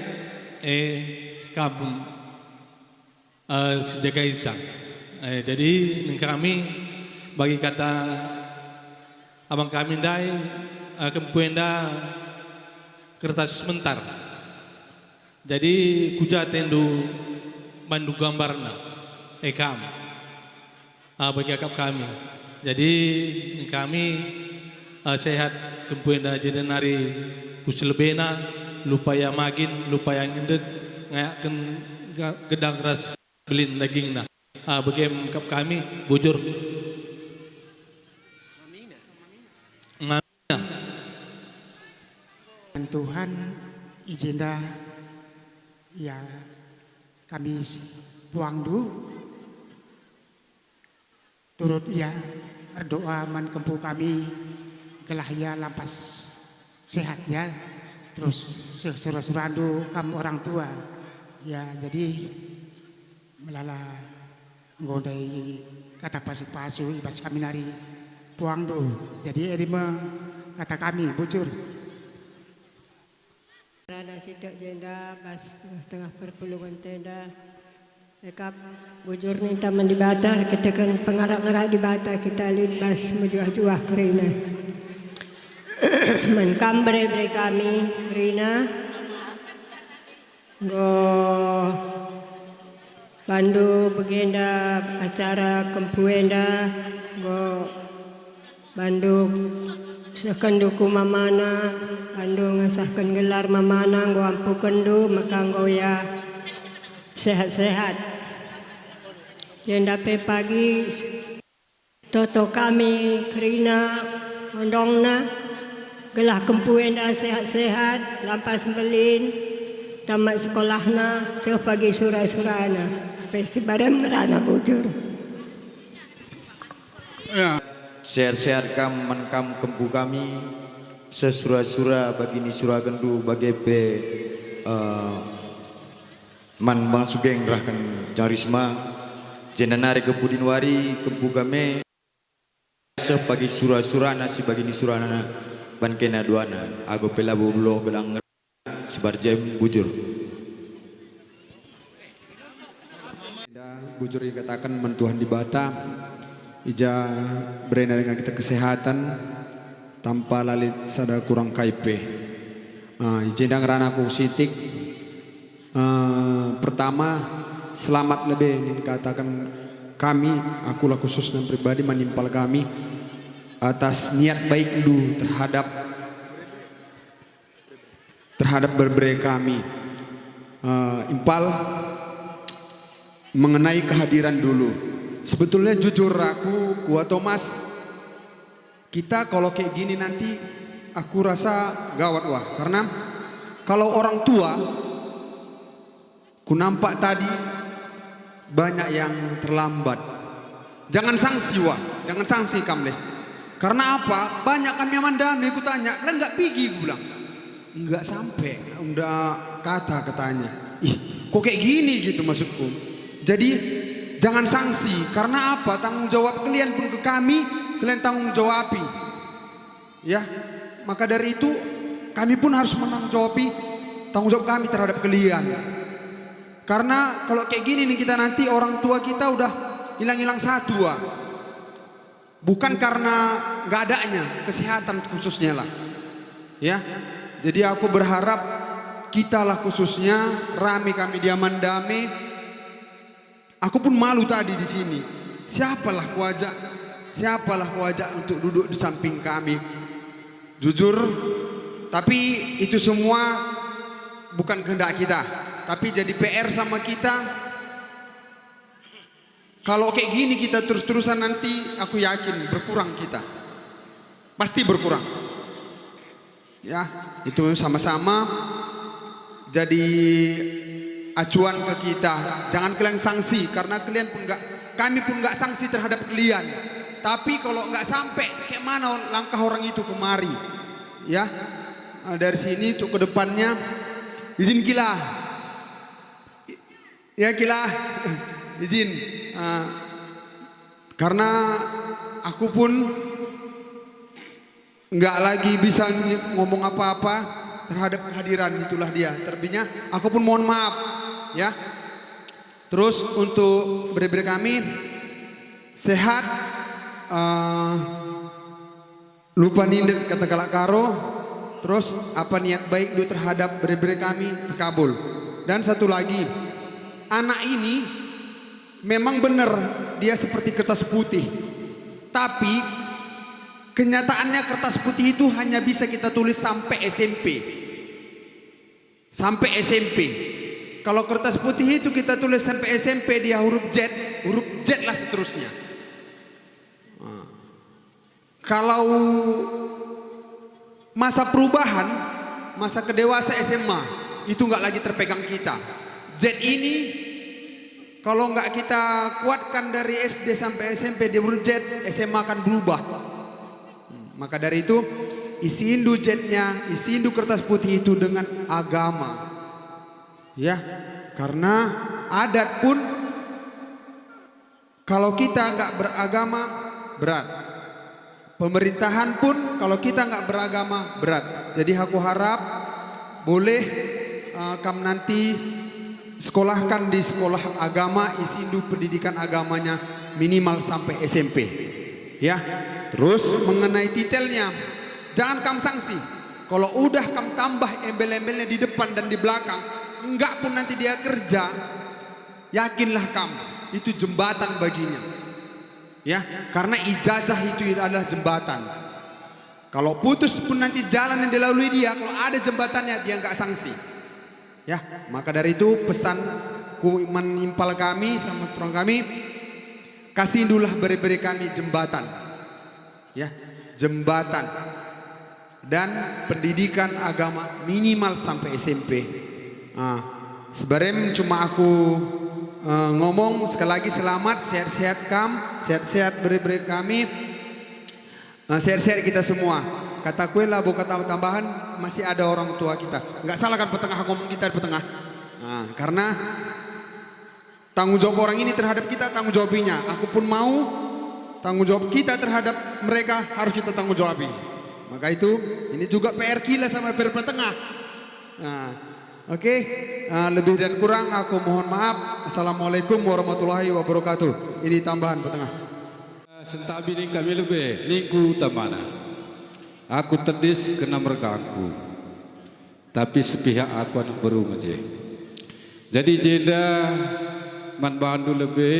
eh, kam, eh, si jaga isa. Eh, jadi, neng kami bagi kata abang kami ndai, eh, kempu enda kertas mentar. Jadi, kuja atendu bandu gambarna, eh, kam. Ah, bagi akap kami. Jadi, kami, ah, sehat kempu enda jenda nari ku selebena, lupa ia magin, lupa ia ngendet, ngayakken ga-, gedang ras belin dagingna. Ah, bage me akap kami, bujur. Ngamina. Tuhan, i jenda, ya, kami si-, puangndu. Turut ia erdoa man kempu kami, gelah ia lampas sehat ya, terus seh sura-surandu kam orang tua. Ya, jadi melala enggo ndai kata pasu-pasu i bas kami nari puangndu. Jadi e me kata kami, bujur. Rana sitik jenda bas tengah-tengah perpulungen enda. Ekap bujur ninta man Dibata, erkiteken pengarak-ngarak Dibata kita lit bas mejuah-juah kerina. Man kam bere-bere kami kerina. Enggo bandu bagenda acara kempu enda, enggo bandu sehkenndu ku mamana, bandu ngesahken gelar mamana, enggo ampukenndu, maka enggo ia sehat-sehat. Enda pe pagi toto kami kerina ondongna, gelah kempu enda sehat-sehat, lampas mbelin, tamat sekolahna, seh pagi sura-surana. Pe si barem ngerana bujur. Ya. Sehat-sehat kam man kam kempu kami, seh sura-sura bagi nisuragenndu bage pe, eh, man Bang Sugeng rahken Jang Risma, jenda nari kempu Dinwari, kempu Game, seh pagi sura-surana si bagi nisurana ban kena duana, ago pe labo beluh gedang sebar jem bujur. Enda bujur ikataken man Tuhan Dibata, i ja berena dengan kita kesehatan tanpa la lit sada kurang kai pe. Ah, i jenda ngerana aku sitik. Eh, pertama, selamat lebe nin kataken kami, akulah khususna pribadi manimpal kami atas niat baikndu terhadap terhadap bere-bere kami. Eh, impal mengenai kehadiran dulu. Sebetulnya jujur aku, Kua Thomas, kita kalau kayak gini nanti aku rasa gawat wah. Karena kalau orang tua, kunampak tadi banyak yang terlambat. Jangan sangsi wah, jangan sangsi kam deh. Karena apa? Banyak kami aman dame kutanya, kalian nggak pigi kubilang. Nggak sampe, unda kata katanya. Ih, kok kayak gini gitu maksudku. Jadi jangan sangsi, karena apa? Tanggung jawab kalian pun ke kami, kalian tanggung jawabi. Ya, maka dari itu kami pun harus menanggung jawabi tanggung jawab kami terhadap kalian. Karena kalau kayak gini nih kita nanti orang tua kita udah hilang-hilang satu ah. Bukan karena nggak adanya kesehatan khususnya lah. Ya, jadi aku berharap kita lah khususnya rame kami diaman dame. Aku pun malu tadi di sini. Siapalah kuajak, siapalah kuajak untuk duduk di samping kami. Jujur, tapi itu semua bukan kehendak kita. Tapi jadi P R sama kita. Kalau kayak gini kita terus-terusan nanti, aku yakin berkurang kita. Pasti berkurang. Ya, itu sama-sama jadi acuan ke kita. Jangan kalian sangsi, karena kalian pun nggak, kami pun nggak sangsi terhadap kalian. Tapi kalau nggak sampai, kayak mana langkah orang itu kemari? Ya, nah, dari sini untuk ke depannya, izin kila. Ya kila, izin. Ah, karena aku pun nggak lagi bisa ng- ngomong apa-apa terhadap kehadiran, itulah dia. Terlebihnya aku pun mohon maaf, ya. Terus untuk bere-bere kami sehat, eh, lupa nindet kata kalak Karo, terus apa niat baikndu terhadap bere-bere kami terkabul. Dan satu lagi, anak ini memang benar dia seperti kertas putih, tapi kenyataannya kertas putih itu hanya bisa kita tulis sampai S M P. Sampai S M P. Kalau kertas putih itu kita tulis sampai S M P, dia huruf Z, huruf Z lah seterusnya. Nah, kalau masa perubahan, masa kedewasa S M A, itu nggak lagi terpegang kita. Z ini kalau nggak kita kuatkan dari S D sampai S M P, dia huruf Z, S M A akan berubah. Maka dari itu, isindu Z-nya, isindu kertas putih itu dengan agama. Ya, karena adat pun kalau kita nggak beragama, berat. Pemerintahan pun kalau kita nggak beragama, berat. Jadi aku harap boleh, eh, kam nanti sekolahkan di sekolah agama, isindu pendidikan agamanya minimal sampai S M P. Ya, terus mengenai titelnya, jangan kam sangsi. Kalau udah kam tambah embel-embelnya di depan dan di belakang, enggak pun nanti dia kerja, yakinlah kam, itu jembatan baginya. Ya, karena ijazah itu adalah jembatan. Kalau putus pun nanti jalan yang dilalui dia, kalau ada jembatannya, dia enggak sangsi. Ya, maka dari itu pesan ku menimpal kami sama turang kami, Kasihndulah bere-bere kami jembatan, ya, jembatan dan pendidikan agama minimal sampai S M P. Ah, sebarem cuma aku, eh, ngomong sekali lagi, selamat, sehat-sehat kam, sehat-sehat bere-bere kami, eh, sehat-sehat kita semua. Kataku e labo kata tambahan, masih ada orang tua kita. Nggak salah kan petengah ngomong kita di petengah? Nah, karena tanggung jawab orang ini terhadap kita, tanggung jawab inya. Aku pun mau, tanggung jawab kita terhadap mereka harus kita tanggung jawabi. Maka itu, ini juga P R kila sama P R petengah. Nah, oke, ah, lebih dan kurang aku mohon maaf. Assalamualaikum warahmatullahi wabarakatuh. Ini tambahan petengah. Sentabi ning kami lebe, ningku utamana. Aku tedis kena mergangku. Tapi sepihak aku anak beru nge je. Jadi jenda man bandu lebe,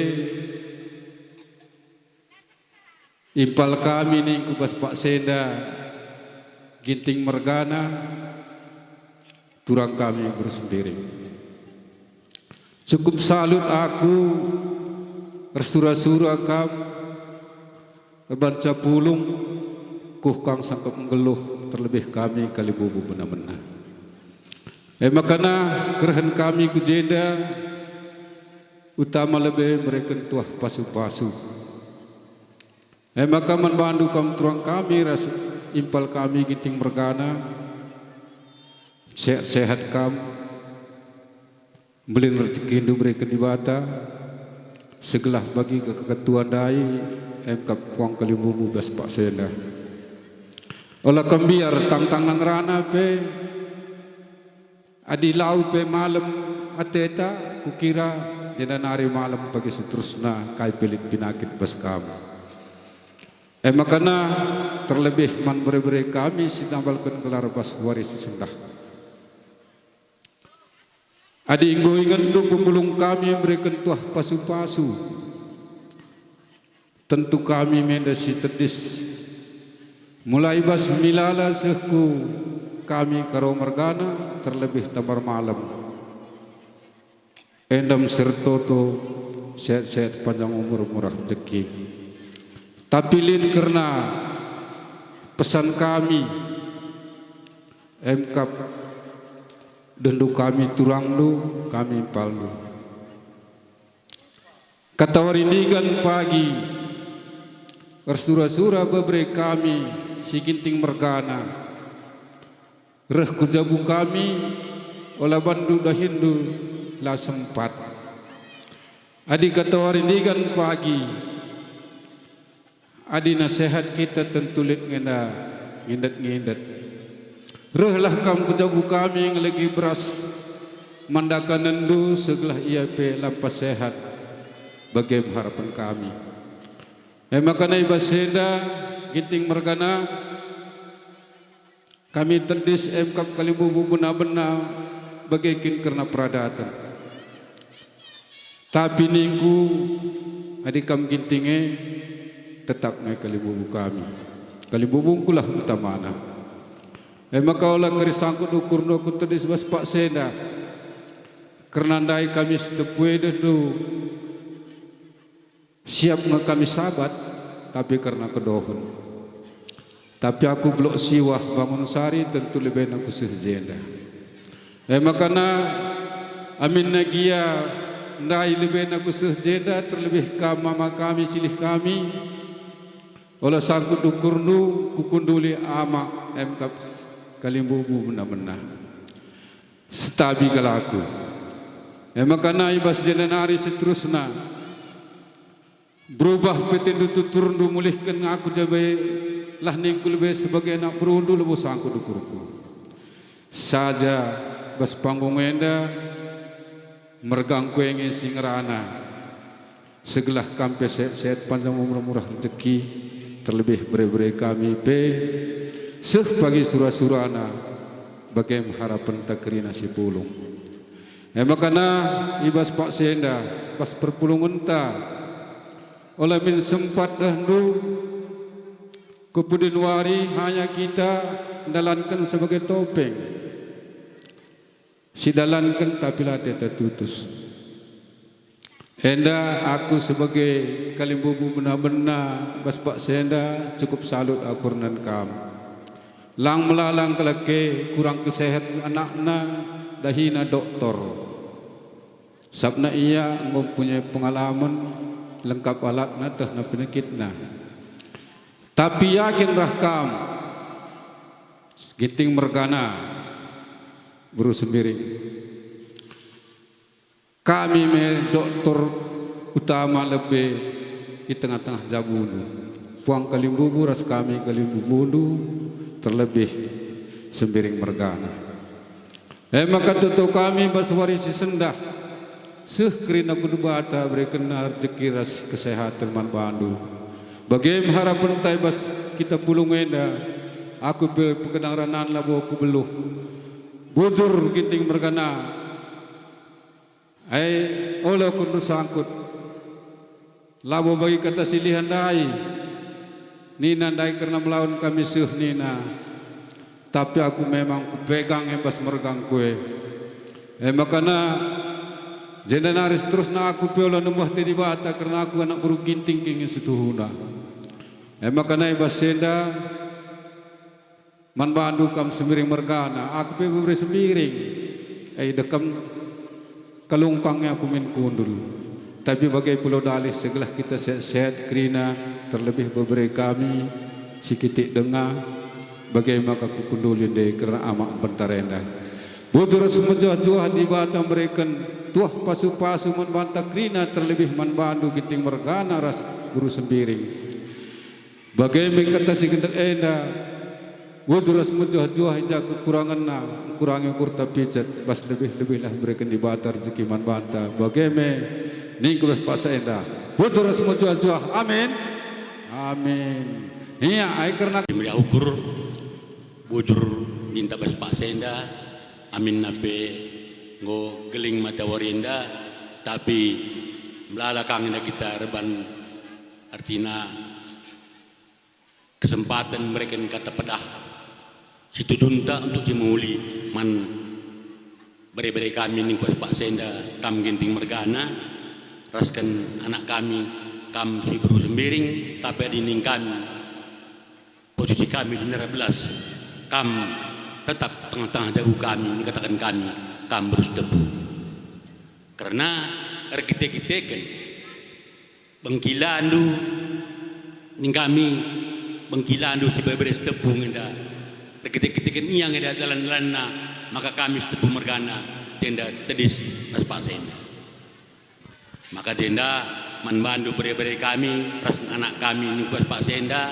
impal kami ningku bas Pak Senda, Ginting mergana, turang kami bersembiring. Cukup salut aku ersura-sura kam erbanca pulung, kuh kang sangkep nggeluh, terlebih kami kalimbubu mena-mena. E makana kerehen kami ku jenda, utama lebe mereken tuah pasu-pasu. E maka man bandu kam turang kami ras impal kami Ginting mergana, sehat-sehat kam, mbelin rejekindu bereken Dibata, segelah bagi keketua ndai, emkap puang kalimbubu bas Pak Senda. Ola kam mbiar tangtang nang rana pe, adi lau pe malem ateta, kukira jenda nari malem bagi seterusna kai pe lit pinakit bas kam. E makana terlebih man bere-bere kami si nambalken gelar bas wari si sendah. Adi enggo ingetndu pepulung kami mereken tuah pasu-pasu, tentu kami menda si tedis. Mulai bas milala seh ku kami Karo mergana, terlebih tambar malem. Endam sertoto, sehat-sehat panjang umur, murah rejeki. Tapi lit kerna pesan kami, emkap dehndu kami turangndu, kami impalndu. Katawari ndigan pagi, ersura-sura bebere kami si Ginting mergana, reh ku jabu kami, ola bandu dahinndu la sempat. Adi katawari ndigan pagi, adi nasehat kita tentu lit ngenda ngindet-ngindet. Rehlah kam ku jabu kami ngelegi beras man dakanenndu, segelah ia pe lampas sehat, bagem harapen kami. E makana i bas enda, Ginting mergana, kami tedis emkap kalimbubu bena-bena bage kin kerna peradaten. Tapi ningku, adi kam Ginting e, tetap nge kalimbubu kami. Kalimbubungkulah utamana. E maka ola kari sangkut ukurndu aku tedis bas Pak Senda. Kerna ndai kami si tepu e dehndu. Siap nge kami sabat, tapi kerna kedohen. Tapi aku belok siwah bangun sari, tentu leben aku seh jenda. E makana, aminna gia ndai leben aku seh jenda, terlebih kam mama kami, silih kami, ola sangkut ukurndu, kukunduli ama, emkap kalimbubu mena-mena. Setabi kal aku. E makana i bas jenda nari seterusna, berubah pe tendu tuturndu mulihken aku jabe lah ningku lebe sebagai anak berundu labo sangkut ukurku. Saja bas panggung enda mergangku e nge si ngerana. Segelah kam pe sehat-sehat panjang umur murah rejeki, terlebih bere-bere kami pe seh pagi sura-surana, bagem harapenta kerina si pulung. E makana i bas paksa enda, bas perpulungenta, ola min sempat dehndu ku pudin wari hanya kita ndalanken sebagai topeng. Sidalanken tapi la ateta tutus. Enda aku sebagai kalimbubu bena-bena bas paksa enda cukup salut aku kerna kam. Lang melalang keleke kurang kesehat anakna dahina doktor. Sabna ia enggo mempunyai pengalaman lengkap alatna tehna penyakitna. Tapi yakin rah kam, Ginting mergana, Beru Sembiring. Kami me doktor utama lebe i tengah-tengah jabundu. Puang kalimbubu ras kami kalimbubundu, terlebih Sembiring mergana. E maka toto kami bas wari si sendah, seh kerina ku Dibata berekenna rejeki ras kesehaten man bandu. Bage me harapen tai bas kita pulung enda, aku pe pekedang ranan labo kubeluh. Bujur Ginting mergana, ai, ola kurndu sangkut. Labo bagi kata si lihan ndai. Nina ndai kerna melawan kami seh nina. Tapi aku memang kupegang e bas mergangku e. E makana jenda nari seterusna aku pe ola nembeh te Dibata kerna aku anak beru Ginting kingin situhuna. E makana i bas enda man bandu kam Sembiring mergana, aku pe bebere Sembiring. E, idekam Kalungkang aku min kundul. Tapi bage pulau dalih segelah kita sehat-sehat kerina, terlebih bebere kami si kitik denga, bage maka kukunduli ndai kerna amak mbentarenda. Bujur ras mejuah-juah Dibata mereken tuah pasu-pasu man banta kerina, terlebih man bandu Ginting mergana ras Beru Sembiring. Bage me kata si gendek enda, bujur ras mejuah-juah i ja kekurangenna, kurangi ukurta picet, bas lebih-lebihlah bereken Dibata rejeki man banta. Bage me ningku bas paksa enda, bujur ras mejuah-juah. Amin. Amin. Ia ai kerna meriah ukur, bujur ninta bas paksa enda, aminna pe enggo geling matawari enda, tapi melala kang enda kita reban, artina kesempaten mereken kata pedah si tujunta untuk si mehuli man bere-bere kami ningku bas paksa enda, kam Ginting mergana, rasken anak kami, kam si Beru Sembiring, tapi adi ning kami, posisi kami di nera belas, kam tetap tengah-tengah jabu kami, nikataken kami, kam Beru Sitepu. Kerna erkite-kiteken bengkilandu ning kami, bengkilandu si bebere Sitepu enda, erkite-kiteken ia nge dalan-dalanna, maka kami Sitepu mergana, tenda tedis ras paksa enda. Maka tenda man bandu bere-bere kami ras anak kami ningku bas paksa enda,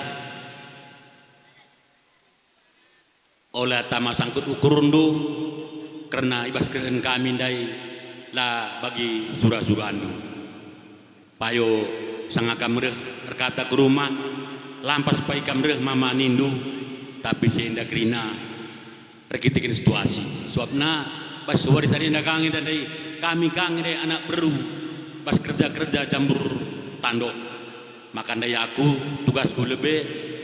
ola tama sangkut ukurndu, kerna i bas kerehen kami ndai la bagi sura-surandu. Payo sanga kam reh erkata ku rumah, lampas pai kam reh mama nindu, tapi si enda kerina erkiteken situasi. Suapna bas wari sada enda kang enda ndai, kami kang ndai anak beru bas kerja-kerja jambur tandok. Maka ndai aku, tugasku lebe,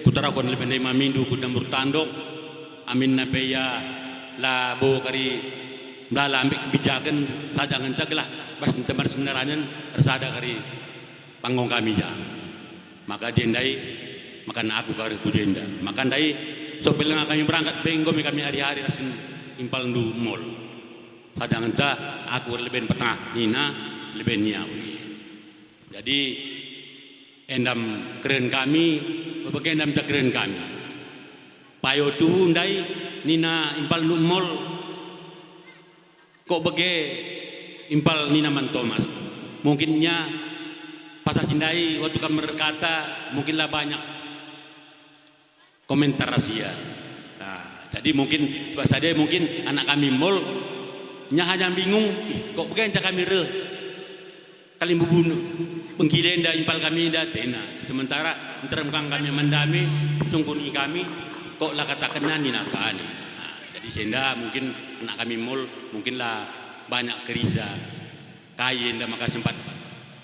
kutaroken lebe ndai mamindu ku jambur tandok, aminna pe ia labo kari melala ambek kebijaken, saja ngenca gelah bas teman seneranen ersada kari panggong kami ja. Maka jendai, maka aku kari ku jenda. Maka ndai, sopelnga kami berangkat, benggo me kami ari-ari ras impalndu mol. Saja ngenca aku erleben petengah nina, leben nia uri. Jadi, endam kerehen kami, bebege endam ja kerehen kami. Payo tuhu ndai nina impalndu mol, kok bege impal nina man Tomas. Mungkin nia pasal si ndai waktu kam erkata, mungkin la banyak komentar ras ia. Nah, jadi mungkin sebab sada mungkin anak kami mol, nya hanya bingung, "Ih, kok bage nca kami reh? Kalimbubu bengkila enda impal kami enda," tena. Sementara nterem kang kami mandame, sungkuni kami, kok la katakenna nina kani. Nah, jadi senda mungkin anak kami mol, mungkin la banyak kerisa. Kai enda maka sempat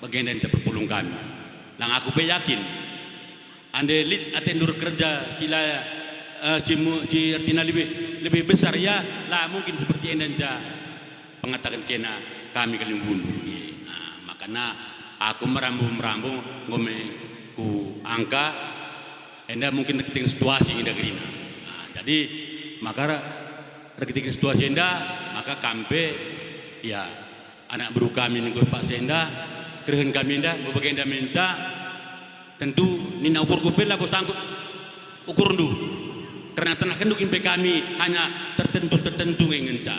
bagenda enda perpulung kami. Lang aku pe yakin, ande lit atendu erkerja si la, eh, si mu-, si ertina lebih, lebih besar ia, la mungkin seperti enda nca pengataken kena kami kalimbubu. Nah, makana Aku merambu-merambu, enggo me ku angka, enda mungkin erkiteken situasi nge enda kerina. Nah, jadi maka erkiteken situasi enda, maka kam pe, ya, anak beru kami nenggo sepak si enda, kerehen kami enda, bebage enda minta, tentu nina ukurku pe labo sangkut ukurndu. Kerna tenahkenndu kin pe kami hanya tertentu-tertentu nge ngenca.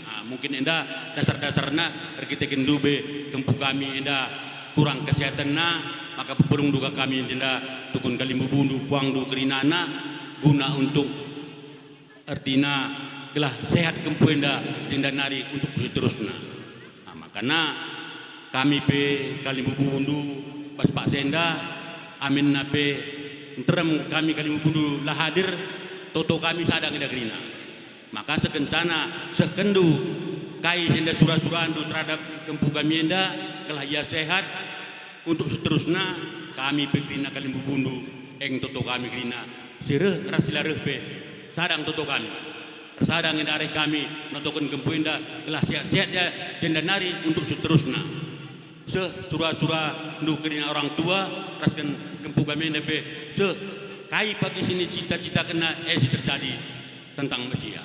Ah, mungkin enda dasar-dasarna erkitekenndu be kempu kami enda kurang kesehatenna, maka pepulungndu ka kami enda tukun kalimbubundu, puangndu kerinana, guna untuk ertina gelah sehat kempu enda jenda nari untuk seterusna. Nah, makana kami pe kalimbubundu bas paksa enda, aminna pe nterem kami kalimbubundu la hadir, toto kami sada nge enda kerina. Maka sekencana sehkenndu kai si enda sura-surandu terhadap kempu kami enda, gelah ia sehat, untuk seterusna, kami pe kerina kalimbubundu, eng toto kami kerina, si reh ras si la reh pe, sada nge toto kami. Ersada nge enda arih kami notoken kempu enda gelah sehat-sehat ia jenda nari untuk seterusna. Seh sura-surandu kerina orang tua, rasken kempu kami enda pe, seh kai pagi si nicita-citakenna e si terjadi tentang bas ia.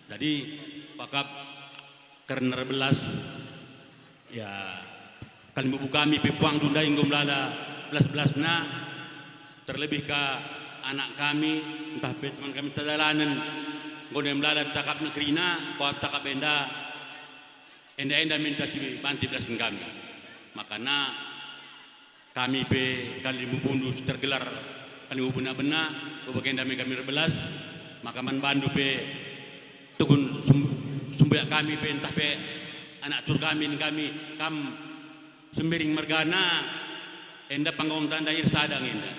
Jadi, pakap kerna erbelas, ya, kalimbubu kami pe puangndu ndai enggo melala belas-belasna, terlebih ka anak kami, ntah pe teman kami sedalanen, enggo ndai melala cakapna kerina, kuakap cakap enda, enda-enda minta si banci belasken kami. Makana, kami pe kalimbubundu si tergelar kalimbubu bena-bena, bebage enda me kami erbelas, maka man bandu pe tukun sem-, sembuyak kami pe ntah pe anak cur kami nina kami, kam Sembiring mergana, enda panggongta ndai ersada nge enda.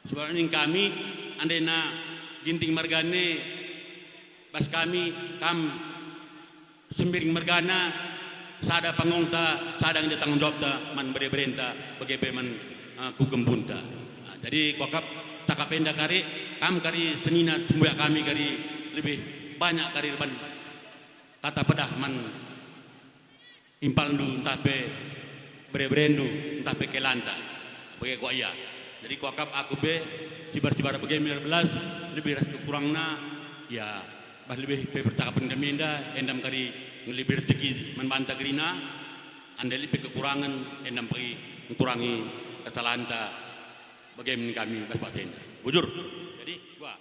Sebab nina kami, andena Ginting mergana bas kami, kam Sembiring mergana, sada panggongta, sada nge tanggung jawabta man bere-berenta, bage pe man, eh, ku kembunta. Nah, jadi kuakap cakap enda kari, kam kari senina sembuyak kami kari lebih banyak kari erban kata pedah man impalndu ntah pe bere-berendu ntah pe kelanta. Bage kuak ia. Jadi kuakap aku pe sibar-sibar bage me erbelas, lebih ras kekurangna, ya, bas lebih pe percakapen kami enda, enda me kari ngelebi rejeki man banta kerina, enda lit pe kekurangen, enda me kari ngkurangi kesalanta bage me nina kami bas paksa enda. Bujur. Jadi, wah.